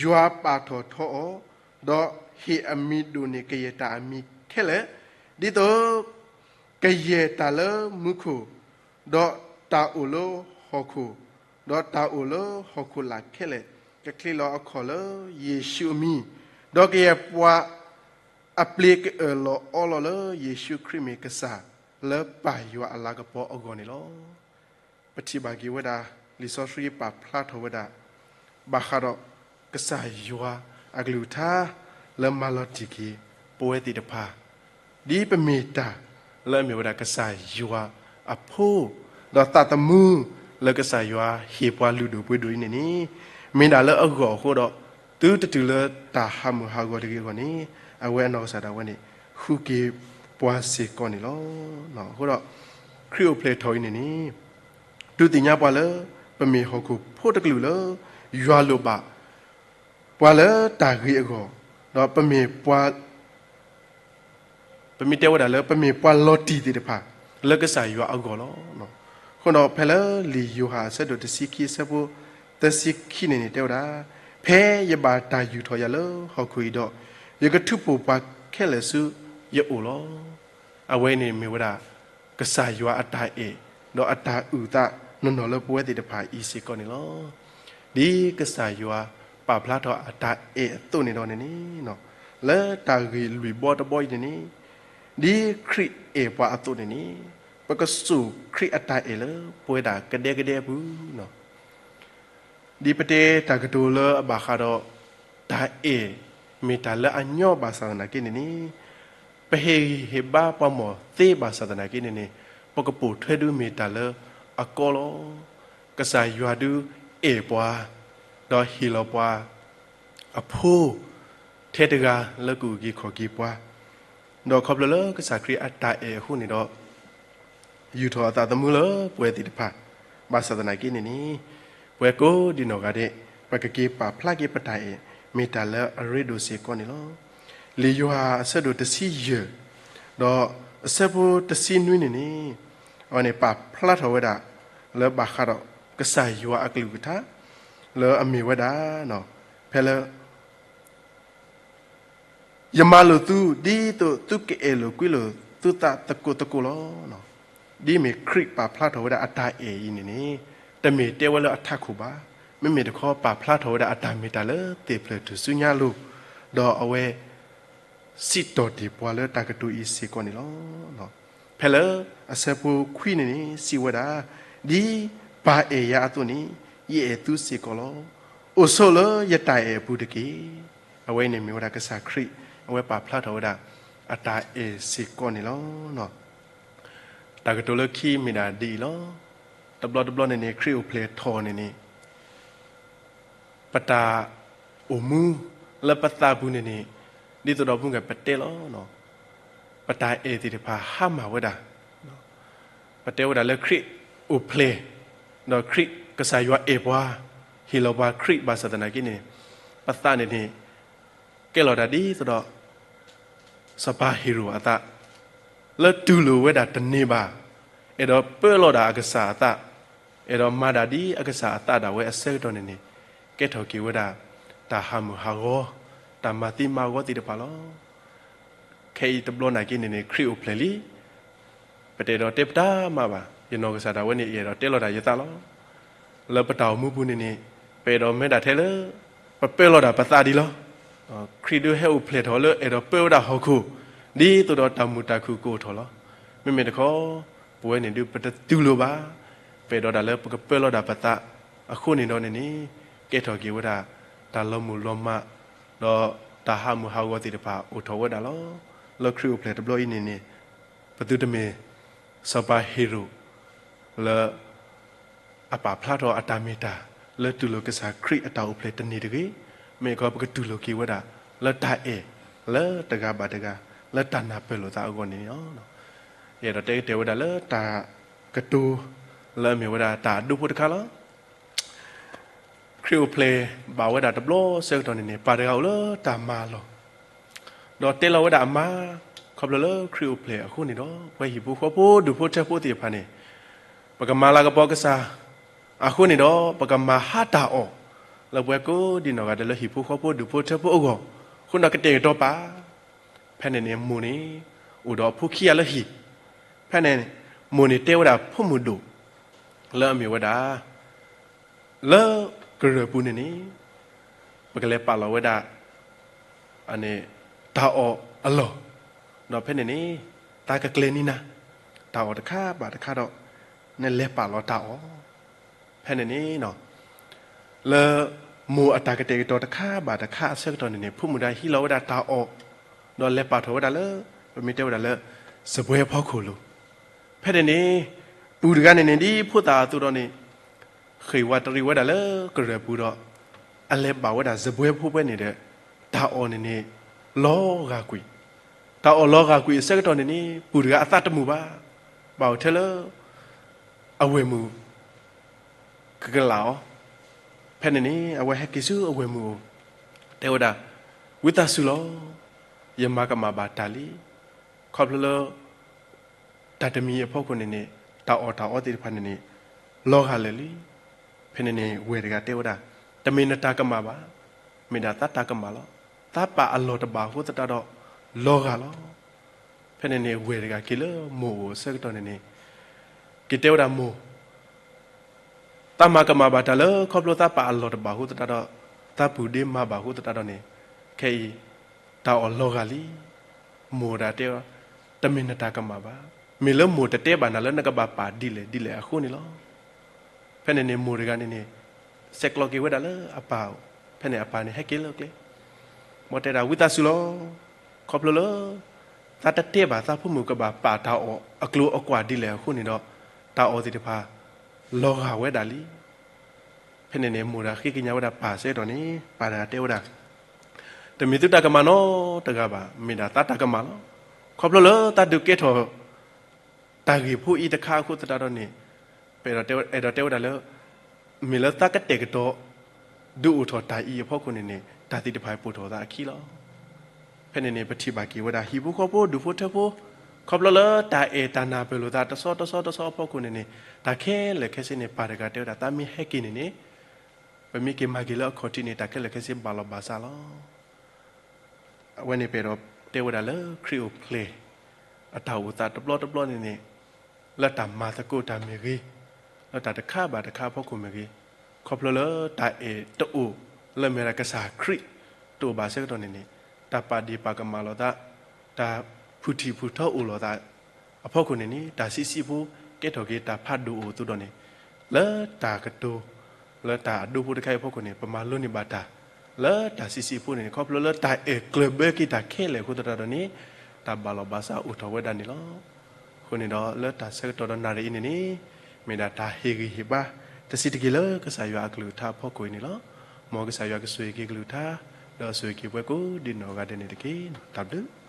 ယွၤပာ်ထီၣ်ထီအီၤ, ဒီးဟ့ၣ်အမံၤဒိၣ်န့ၢ်ကယဲၢ်တၢ်အမံၤခဲလၢာ်, ဒ်သိး ကယဲၢ်တၢ်လၢမူခိၣ်, ဒီးတၢ်အိၣ်လၢဟီၣ်ခိၣ်, ဒီးတၢ်အိၣ်လၢဟီၣ်ခိၣ်လာ်ခဲလၢာ်, ကချ့လီၤအခီၣ်လၢယ့ၣ်ၡူးအမံၤ, ဒီးကယဲၢ်ပှၤအပျ့ၤကအၢၣ်လီၤအီလီၤလၢယ့ၣ်ၡူးခရံာ်မ့ၢ်ကစၢ်, လၢပၢ်ယွၤအလၤကပီၤအဂီၢ်န့ၣ်လီၤ. ပထံၣ်ဘၣ်က့ၤဝဲဒၣ်, လံာ်စီဆှံပာ်ဖျါထီၣ်ဝဲဒၣ်, ဘၣ်ဃးဒီးကစၢ်ယွၤအကလုၢ်ကထါလၢမၤလီၤတံၢ်က့ၤပဝဲသ့ၣ်တဖၣ်, ဒ်ပမ့ၢ်တၢ်လၢအမ့ၢ်ဝဲဒၣ်ကစၢ်ယွၤအဖိ, ဒီးသးသမူလၢကစၢ်ယွၤဟ့ၣ်ပှၤလုၢ်ဒိၣ်ပှ့ၤဒိၣ်အံၤန့ၣ်န့ၣ်, မ့ၢ်ဒၣ်လၢအဂီၢ်အဃိဒီး, သုတတုၤလၢတၢ်ဟးမုၢ်ဟးဂီၤတဂ့ၤအဂီၢ်န့ၣ်, အဝဲအနီၢ်ကစၢ်ဒၣ်ဝဲန့ၣ်, ဃုက့ၤပှၤစ့ၢ်ကီးန့ၣ်လီၤ. အဃိဒီး, ခရံာ်အိၣ်ဖျဲၣ်ထီၣ်အံၤန့ၣ်န့ၣ်, ဒုးသ့ၣ်ညါပှၤလၢ, ပမ့ၢ်ဟီၣ်ခိၣ်ဖိတကလုာ်လၢ, ယွၤလိၣ်ဘၣ်ပှၤလၢတၢ်ဂ့ၤအဂီၢ်, ဒီးပမ့ၢ်ပှၤ ပမ့ၢ်တဲဝဲဒၣ်လၢပမ့ၢ်ပှၤလီၤတံၢ်သ့ၣ်တဖၣ်, လၢကစၢ်ယွၤအဂီၢ်လီၤ. အဃိဒီးဖဲလၢလံာ်ယိၤဟၣ်အဆၢဒိၣ်တဆံခံအဆၢဖိ, သၢဆံခံန့ၣ်န့ၣ်တဲဝဲဒၣ်, ဖဲယဘၣ်တၢ်ယူာ်ထီၣ်ယၤလၢဟီၣ်ခိၣ်အံၤဒီး, ယကထုးဖှိၣ်ပှၤခဲလၢာ်ဆူယအိၣ်လီၤ. အဝဲန့ၣ်မ့ၢ်ဝဲဒၣ်, ကစၢ်ယွၤအတၢ်အဲၣ်, ဒီးအတၢ်အုၣ်သးနီၢ်နီၢ်လၢပဝဲသ့ၣ်တဖၣ်အံၤစ့ၢ်ကီးန့ၣ်လီၤ. ဒ်ကစၢ်ယွၤပာ်ဖျါထီၣ်အတၢ်အဲၣ်အသိးန့ၣ်ဒီးန့ၣ်န့ၣ်, လၢတၢ်ဂ့ၢ်လွံၢ်ဘီတဘီအံၤန့ၣ်န့ၣ်, ဒ်ခရံာ်အဲၣ်ပှၤအသိးန့ၣ်န့ၣ်, ပကစိာ်ခရံာ်အတၢ်အဲၣ်လၢပဝဲဒၣ်ကဒဲကဒဲအပူၤလီၤ. ဒ်ပတဲတၢ်ကတိၤလၢအဘၣ်ဃးဒီး, တၢ်အဲၣ်, မ့ၢ်တၢ်လၢအညီဘၣ်ဆၣ်သနာ်က့န့ၣ်န့ၣ်, ပဟ့ၣ်ဂံၢ်ဟ့ၣ်ဘါပှၤမီၢ်သ့ဘၣ်ဆၣ်သနာ်က့န့ၣ်န့ၣ်, ပကပိာ်ထွဲဒုးမ့ၢ်တၢ်လၢအကီလီၤ. ကစၢ်ယွၤဒုးအဲၣ်ပှၤ, ဒီးဟ့ၣ်လီၤပှၤ အဖိ ထဲတဂၤလၢကအုၣ်က့ၤခီၣ်က့ၤပှၤ, ဒီးခီဖျိလၢကစၢ်ခရံာ်အတၢ်အဲၣ်အဃိန့ၣ်ဒီး, ယူာ်ထီၣ်အသးသမူလၢပဝဲသ့ၣ်တဖၣ်, ဘၣ်ဆၣ်သနာ်က့န့ၣ်န့ၣ်, ပဝဲကိးဒံနီၢ်ဂၤဒဲး, ပကက့ၤပာ်ဖျါက့ၤပတၢ်အဲၣ်, မ့ၢ်တၢ်လၢအရ့ဒိၣ်စ့ၢ်ကီးန့ၣ်လီၤ. လံာ်ယိၤဟၣ်အဆၢဒိၣ်တဆံယဲၢ်, ဒီးအဆၢဖိတဆံနွံန့ၣ်န့ၣ်, အဝဲန့ၣ်ပာ်ဖျါထီၣ်ဝဲဒၣ်, လၢဘၣ်ဃးဒီးကစၢ်ယွၤအကလုၢ်ကထါ, လၢအမ့ၢ်ဝဲဒၣ်, ဖဲလၢ ယမၤလိာ်သုဒ်သိးသုကအဲၣ်လိာ်ကွံလိာ်သုသးသကိးသကိးလီၤ. ဒ်မ့ၢ်ခရံာ်ပာ်ဖျါထီၣ်ဝဲဒၣ်အတၢ်အဲၣ်အံၤန့ၣ်န့ၣ်, တမ့ၢ်တဲဝဲလၢအထးခိၣ်ဘၣ်, မ့မ့ၢ်တခီပာ်ဖျါထီၣ်ဝဲဒၣ်အတၢ်မ့ၢ်တၢ်လၢသ့ၣ်ဖျၢၣ်ထူၣ်စုညါအလိၤ, ဒီးအဝဲ စံးထီၣ်တ့ၢ်ပှၤလၢတၢ်ကတိၤအံၤစ့ၢ်ကီးန့ၣ်လီၤ. ဖဲလၢအဆၢဖိခွံန့ၣ်န့ၣ် စံးဝဲဒၣ်, ဒ်ပၢ်အဲၣ်ယၤအသိးန့ၣ်, ယအဲၣ်သုစ့ၢ်ကီးလီၤ. အိၣ်ဆိးလၢယတၢ်အဲၣ်အပူၤတက့ၢ်. အဝဲန့ၣ်မ့ၢ်ဝဲဒၣ်ကစၢ်ခရံာ်, အဝဲပာ်ဖျါထီၣ်ဝဲဒၣ်အတၢ်အဲၣ်စ့ၢ်ကီးန့ၣ်လီၤ. တၢ်ကတိၤလၢခံမ့ၢ်ဒၣ်ဒ်အံၤလီၤ. တဘျီတဘျီန့ၣ်န့ၣ် ခရံာ်အိၣ်ဖျဲၣ်ထီၣ်န့ၣ်န့ၣ် ပတၢ်အိၣ်မူလၢပသးပူၤန့ၣ်န့ၣ်, ဒ်သိးဒီးမုၢ်ဂၤပတဲလီၤ, ပတၢ်အဲၣ်သ့ၣ်တဖၣ်ဟါမၢ်ဝဲဒၣ်, ပတဲဝဲဒၣ်လၢခရံာ်အိၣ်ဖျဲၣ်, ဒီးခရံာ်ကစၢ်ယွၤအဲၣ်ပှၤ, ဟ့ၣ်လီၤပှၤခရံာ်ဘၣ်ဆၣ်သနာ်က့န့ၣ် ပသးန့ၣ်န့ၣ် ကဲလီၤတၢ်ဒ်သိးဒီး စီၤပၤဟ့ၤရိာ်အသး လၢတူၢ်လိာ်ဝဲဒၣ်တန့ၢ်ဘၣ်, အဲၣ်ဒိးပၢလီၤဒၣ်အကစၢ်အသး, အဲၣ်ဒိးမၤဒၣ်ဒ်အကစၢ်အသးဒၣ်ဝဲအဆၢကတီၢ်န့ၣ်န့ၣ် ကဲထီၣ်က့ၤဝဲဒၣ် တၢ်ဟးမုာ်ဟးဂီၤ, တၢ်မၤသံမၤဂီၤသ့ၣ်တဖၣ်လီၤ. ခဲအံၤတဘျီနာ်က့န့ၣ်န့ၣ် ခရံာ်အိၣ်ဖျဲၣ်လံ. ပတအဲၣ်ဒိးတဲပတၢ်မၤဘၣ်, ယနီၢ်ကစၢ်ဒၣ်ဝဲန့ၣ် ယအဲၣ်ဒိးတဲလီၤတၢ်ယသးလီၤ. လၢပတၢ်အိၣ်မူပူၤန့ၣ်န့ၣ် ပအဲၣ်ဒိးမ့ၢ်ဒၣ်ထဲလၢ ပပၢလီၤဒၣ်ပသးဒံးလီၤ. ခရံာ်ဒုးဟဲအိၣ်ဖျဲၣ်ထီၣ်လၢအဲၣ်ဒိးပၢဝဲဒၣ်ဟီၣ်ခိၣ် ဒ်သိးဒီးတၢ်မုာ်တၢ်ခုၣ်ကအိၣ်ထီၣ်လီၤ. မ့မ့ၢ်တခီ ပဝဲန့ၣ်ဒုးပတတူၢ်လိာ်ဘၣ်, ပအဲၣ်ဒိးဒၣ်လၢပကပၢလီၤဒၣ်ပသးအဃိန့ၣ်ဒီးန့ၣ်န့ၣ် ကဲထီၣ်က့ၤဝဲဒၣ် တၢ်လီၤမုၢ်လီၤမၢ် ဒီးတၢ်ဟးမုာ်ဟးဂီၤသ့ၣ်တဖၣ်အိၣ်ထီၣ်ဝဲဒၣ်လီၤ. လၢခရံာ်အိၣ်ဖျဲၣ်တဘျီအံၤန့ၣ်န့ၣ် ပသုတမ့ၢ် စီၤပၤဟ့ၤရိာ် လၢ အပာ်ဖျါထီၣ်အတၢ်မ့ၢ်တၢ် လၢတူၢ်လိာ်ကစၢ်ခရံာ်အတၢ်အိၣ်ဖျဲၣ်တန့ၢ်တဂ့ၤ, မ့ၢ်ကီးပကတူၢ်လိာ်က့ၤဝဲဒၣ် လၢတၢ်အဲၣ် လၢတဂၤဘၣ်တဂၤ လၢတၢ်နၢ်ပၢၢ်လိာ်သးအဂီၢ်န့ၣ်လီၤ. ယအဲၣ်ဒိးတဲကတဲာ်ဝဲဒၣ်လၢတၢ်ကတိၤ လၢအမ့ၢ်ဝဲဒၣ်တၢ်အဒိဖိတခါလီၤ. ခရံာ်အိၣ်ဖျဲၣ်ဘၣ်ဝဲဒၣ်တဘျီဆၢကတီၢ်န့ၣ်န့ၣ် ပၢ်တဂၤအိၣ်လၢတၢ်မၤအလီၢ်, ဒီးတဲလီၤဝဲဒၣ်အမါ, ခီဖျိလၢခရံာ်အိၣ်ဖျဲၣ်အဃိန့ၣ်ဒီး ပဝဲဟံၣ်ဖိဃီဖိဒူၣ်ဖိထၢဖိသ့ၣ်တဖၣ်န့ၣ် ပကမၤလၤကပီၤကစၢ် အဃိန့ၣ်ဒီး ပကမၤဟါတၢ်အီၣ် လၢပဝဲကိးဒံနီၢ်ဂၤဒဲးလၢဟံၣ်ဖိဃီဖိဒူၣ်ဖိထၢဖိအဂီၢ်, အဃိန့ၣ်ဒီးကတဲာ်ကတီၤပာ် ဖဲန့ၣ်န့ၣ်မိၢ်န့ၣ် အိၣ်ဒီးအဖိခံဂၤလၢဟံၣ်, ဖဲန့ၣ် မိၢ်န့ၣ်တဲဝဲဒၣ်ဖိမုၣ်ဒိၣ် လၢအမ့ၢ်ဝဲဒၣ် လၢကရၢၢ်ပူၤန့ၣ်န့ၣ် ပကလဲၤပာ်လီၤဝဲဒၣ် တၢ်အီၣ်အလီၢ်, ဒီးဖဲန့ၣ်န့ၣ် သးကကျဲၤန့ၢ်နၤ တၢ်အီၣ်တခါဘၣ်တခါဒီး နလဲၤပာ်လီၤတၢ်အီၣ်, ဖဲန့ၣ်န့ၣ် လၢမိၢ်အတၢ်ကတဲာ်ကတီၤတခါဘၣ်တခါအဆၢကတီၢ်န့ၣ်န့ၣ် ဖိမုၣ်တဂၤဟံးလီၤဝဲဒၣ်တၢ်အီၣ်, ဒီးလဲၤပာ်ထီၣ်ဝဲဒၣ်လၢ ပမ့ၢ်တဲဝဲဒၣ်လၢ စားပွဲဖီခိၣ်လိၤ, ဖဲန့ၣ်န့ၣ် ပုၢ်တဂၤန့ၣ်န့ၣ် ဒ်ဖိသၣ်အသိးဒီးန့ၣ် ဃ့ၢ်ဝးတရံးဝဲဒၣ်လၢကရၢၢ်ပူၤဒီး အလဲၤဘၣ်ဝဲဒၣ်စားပွဲဖိဖဲန့ၣ်ဒီး တၢ်အီၣ်န့ၣ်န့ၣ် လီၤဂာ်ကွံာ်, တၢ်အီၣ်လီၤဂာ်ကွံာ်အဆၢကတီၢ်န့ၣ်န့ၣ် ပုၢ်တဂၤအသးတမုာ်ဘၣ်, ဘၣ်အိၣ်ထဲလၢ အဝဲၢ်မုၣ် ကကလးအီၤ, ဖဲန့ၣ်န့ၣ် အဝဲဟဲက့ၤဆူအဝဲၢ်မုၣ်အအိၣ်, တဲဝဲဒၣ်, ဝံသးစူၤလီၤ, ယမၤကမၣ်ဘၣ်တၢ်လံ, ခီဖျိလၢ တၢ်တမံၤအဖီခိၣ်န့ၣ်န့ၣ် တၢ်အီၣ်တၢ်အီသ့ၣ်တဖၣ်န့ၣ်န့ၣ် လီၤဂာ်လၢာ်လံ. ဖဲန့ၣ်န့ၣ် ဝဲၢ်တဂၤတဲဝဲဒၣ်, တမ့ၢ်နတၢ်ကမၣ်ဘၣ်, မ့ၢ်ဒၣ်သးတၢ်ကမၣ်လီၤ. သးပာ်အလီၢ်တဘၣ်အဃိသတးဒီး လီၤဂာ်လီၤ. ဖဲန့ၣ်န့ၣ် ဝဲၢ်တဂၤက့ၤလၢမိၢ်အိၣ်အဆၢကတီၢ်န့ၣ်န့ၣ် က့ၤတဲဝဲဒၣ်မိၢ် သးမၤကမၣ်ဘၣ်တၢ်လၢခီဖျိသးပာ်အလီၢ်တဘၣ်အဃိသတးဒီး သးပုၢ်ဒ့မၤဘၣ်အဃိသတးဒီးန့ၣ် ခဲအံၤ တၢ်အီၣ်လီၤဂာ်လံ. မိၢ်ဒၣ်တဲအီၤ, တမ့ၢ်နတၢ်ကမၣ်ဘၣ်. မ့ၢ်လၢမိၢ်တတဲဘၣ်နၤလၢနကဘၣ်ပာ်ဒ်လဲၣ်ဒ်လဲၣ်အဃိန့ၣ်လီၤ. ဖဲန့ၣ်န့ၣ် မိၢ်တဂၤန့ၣ်န့ၣ် ဆဲးကျိးက့ၤဝဲဒၣ်လၢအပၢ်အအိၣ်, ဖဲန့ၣ်အပၢ်န့ၣ်ဟဲက့ၤလၢကျဲ ဘၣ်တဲဒၣ် ဝံသးစူၤလီၤ. ခီဖျိလၢ သးတတဲဘၣ်သးဖိမုၣ်ကဘၣ်ပာ်တၢ်အီၣ်အကျိၤအကွာ်ဒ်လဲၣ်အဃိန့ၣ်ဒီး တၢ်အီၣ်သ့ၣ်တဖၣ် လီၤဂာ်ဝဲဒၣ်လံ. ဖဲန့ၣ်န့ၣ် မိၢ်ဒၣ်ဃ့ကညးဝဲဒၣ်ပၢ်ဆၢကတီၢ်န့ၣ် ပၢ်တဂၤတဲဝဲဒၣ်, တမ့ၢ်သုတၢ်ကမၣ်နီတဂၤဘၣ်, မ့ၢ်ဒၣ်သးတၢ်ကမၣ်လီၤ. ခီဖျိလၢသးဒုးကဲထီၣ် တၢ်ဂ့ၢ်ဖိအံၤတခါအဃိသတးဒီးန့ၣ် ပအဲၣ်ဒိးတဲဝဲဒၣ်လၢ မ့ၢ်လၢသးကတဲာ်ကတီၤ ဒုးအိၣ်ထီၣ်တၢ်အံၤအဖီခိၣ်န့ၣ်န့ၣ် တၢ်သ့ၣ်တဖၣ်ပိာ်ထီၣ်သးအခံလီၤ. ဖဲန့ၣ်န့ၣ် ပထံၣ်ဘၣ်က့ၤဝဲဒၣ် ဟံၣ်ဖိဃီဖိ ဒူၣ်ဖိထၢဖိ ခီဖျိလၢတၢ်အဲၣ်တၢ်နၢ်ပၢၢ်လိာ်သးတဆီတဆီတဆီအဖီခိၣ်န့ၣ်န့ၣ် တၢ်ခဲလၢာ်ခဲဆ့န့ၣ် ပၢ်တဂၤတဲဝဲဒၣ် သးမ့ၢ်ဟဲက့ၤန့ၣ်န့ၣ် ပမ့ၢ်က့ၤမၤက့ၤလၢအခီၣ်ထံးန့ၣ် တၢ်ခဲလၢာ်ခဲဆ့ဘၣ်လီၤဘၣ်စးလီၤ. အဝဲန့ၣ်ပအဲၣ်ဒိးတဲဝဲဒၣ်လၢခရံာ်အိၣ်ဖျဲၣ် အတၢ်အိၣ်သးတဘျီတဘျီန့ၣ်န့ၣ် လၢတၢ်မၤသကိးတၢ်မ့ၢ်ဂ့ၤ, လၢတၢ်တခါဘၣ်တခါအဖီခိၣ်မ့ၢ်ဂ့ၤ, ခီဖျိလၢတၢ်အဲၣ်တအိၣ် လၢအမ့ၢ်ဒၣ်ကစၢ်ခရံာ်တအိၣ်ဘၣ်ဆၢကတီၢ်န့ၣ်န့ၣ် တၢ်ပာ်ဒ့ၣ်ပာ်ကမၣ်လိာ်သး, တၢ်ဖုၣ်ထံၣ်ဖုၣ်ထီအိၣ်လိာ်သး အဖီခိၣ်န့ၣ်န့ၣ် တၢ်ဆံးဆံးဖိကဲထီၣ်က့ၤတၢ်ဖးဒိၣ်အိၣ်အသိးဒီးန့ၣ် လၢတၢ်ကတိၤ လၢတၢ်အဒိဖိတခါအံၤအဖီခိၣ်န့ၣ် ပမၤလိန့ၢ်ဘၣ်တၢ် လၢတၢ်ဆံးဆံးဖိန့ၣ် ခီဖျိလၢတၢ်အဲၣ်ကျၢၢ်ဘၢက့ၤတၢ်ခဲလၢာ်အဃိသတးဒီးန့ၣ် တၢ်ဘၣ်လီၤဘၣ်စးအိၣ်ထီၣ်ဝဲဒၣ်န့ၣ်လီၤ. အဃိန့ၣ်ဒီး လၢတၢ်ဆၢကတီၢ်ဒီးနၣ်ရံၣ်အံၤန့ၣ်န့ၣ် မ့ၢ်ဒၣ်တၢ်ဟ့ၣ်ဂံၢ်ဟ့ၣ်ဘါ တဆံးတက့ၢ်လၢကစၢ်ယွၤအကလုၢ်ကထါအဖီခိၣ်အံၤန့ၣ်လီၤ. မ်ကစၢ်ယွၤကဆိၣ်ဂ့ၤက့ၤကလုၢ်ကထါ ဒီးဆိၣ်ဂ့ၤက့ၤပှၤကိးဒံနီၢ်ဂၤဒဲးန့ၣ်တက့ၢ်. တၢ်ဘျုး